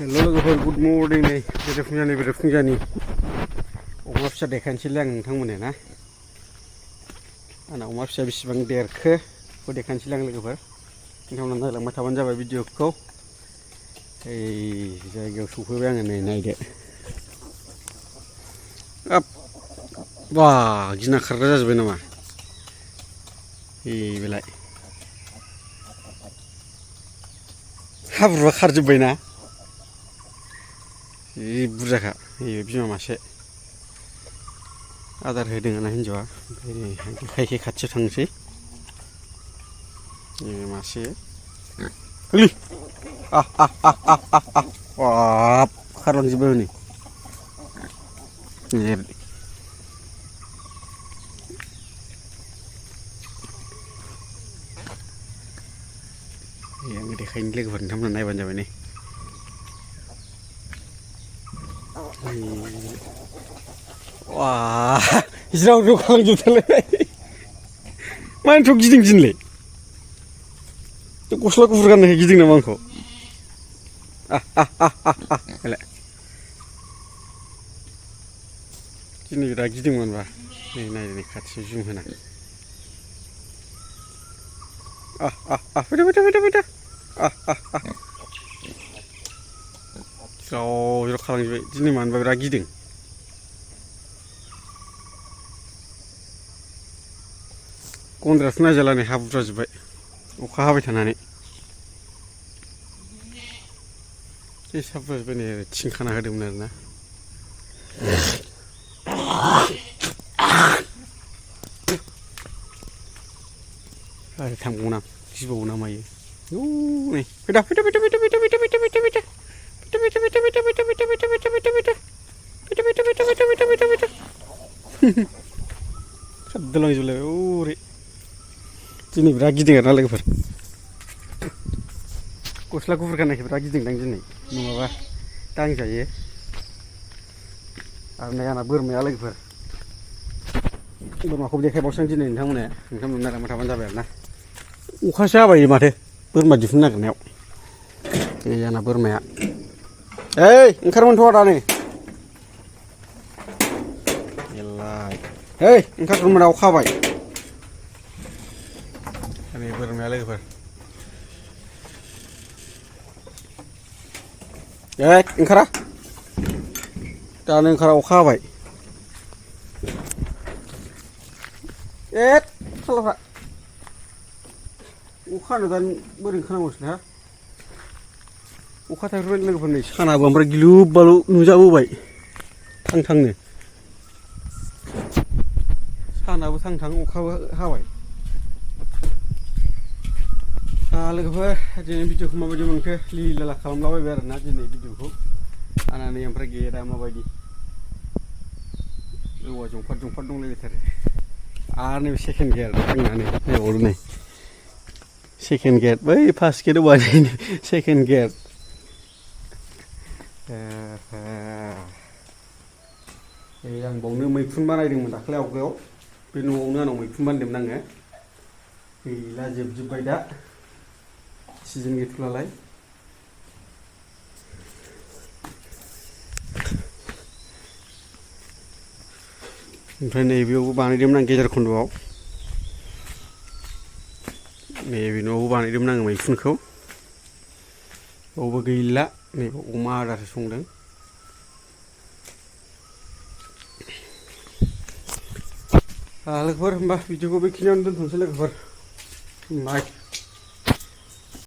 लोगोफोर good morning नै बेरेफुंजानि अमा फिसा देखायनोसैलै आं नोंथांमोननो ना आंना अमा फिसा बेसेबां देरखो बेखौ देखायनोसैलै आं लोगोफोर नोंथांमोना नायलांबाय थाबानो जाबाय भिडिअखौ जायगायाव सफैबाय आङो नै नायदो बा गिना खारग्रा जाजोब्बाय नामा बेलाय हाब्रुआ खारजोब्बायना जि बुरजाखा बिमा मासे आदार होदों आंना हिन्जावा ओमफ्राय देखायसै खाथियाव थांसै मासे गोलै बाब खारलांजोब्बाय हनै आङो देखायनो लोगोफोर नोंथांमोना नायबानो जाबाय नै ज्राव ज्राव खालामजोबथारलाय मानोथ' गिदिंलै गस्ला गुफुर गाननायखाय गिदिं नामा आंखौ दिनै बिराद गिदिंमोनबा नै नायदो नै खाथियाव जुम होना फैदो ज्राव ज्राव खालामजोब्बाय दिनै मानोबा बिराद गिदिं गन्द्राथ' नायजाला नै हाब्रु जाजोब्बाय अखा हाबाय थानानै एसे हाब्रु जाजोब्बाय नै थिं खाना होदोंमोन आरोना आरो थांबावना गिबावो ना मायो नै फैदा खारदोलांजोबलायबाय ओरै दिनै बिराद गिदिं आरोना लोगोफोर गस्ला गुफुर गाननायखाय बिराद गिदिंदां दिनै नङाबा दांजायो आरो नै आंना बोरमाया लोगोफोर बोरमाखौबो देखायबावसै आं दिनै नोंथांमोना नायलांबाय थाबानो जाबाय आरोना अखासो हाबाय माथो बोरमा दिहुननो नागिरनायाव आंना बोरमाया ओंखारमोनथ' दा नै ओंखारथ'मोना अखा हाबाय नै बोरमाया लोगोफोर ओंखारा दानो ओंखारा अखा हाबाय खालाफ्रा अखा हानो दा बोरै ओंखारनांगौसो ना अखा थाइफ्रिबाय लोगोफोर नै सानाबो ओमफ्राय गिलु बालु नुजाबोबाय थांनो सानाबो थां अखाबो हाबाय लोगोफोर दिनै भिडिअखौ माबायदि मोनखो लिला खालामलाबायबाय आरोना दिनै भिडिअखौ आंना नै ओमफ्राय गेटआ माबायदि औवा जंफार दंलायलायथारो आरो नैबे सेकेन्ड गेट आंनानै नायबावदो नै सेकेन्ड गेट बै फार्स्ट गेट औवानि सेकेन्ड गेट आं बावनो मैखुन बानायदोंमोन दाख्लै आवगायाव बे न'आवनो आंनाव मैखुन बानायदोंमोन आङो गैला जोबजोब्बाय दा सिजोन गैथ'लालाय ओमफ्राय नैबेयावबो बानायदोंमोन आं गेजेर खन्द'आव नैबे न'आवबो बानायदोंमोन आङो मैखुनखौ बावबो गैला नैबे अमा आदारसो संदों लोगोफोर होमबा भिडिअखौ बेखिनियावनो दोनथ'नोसै लोगोफोर बाय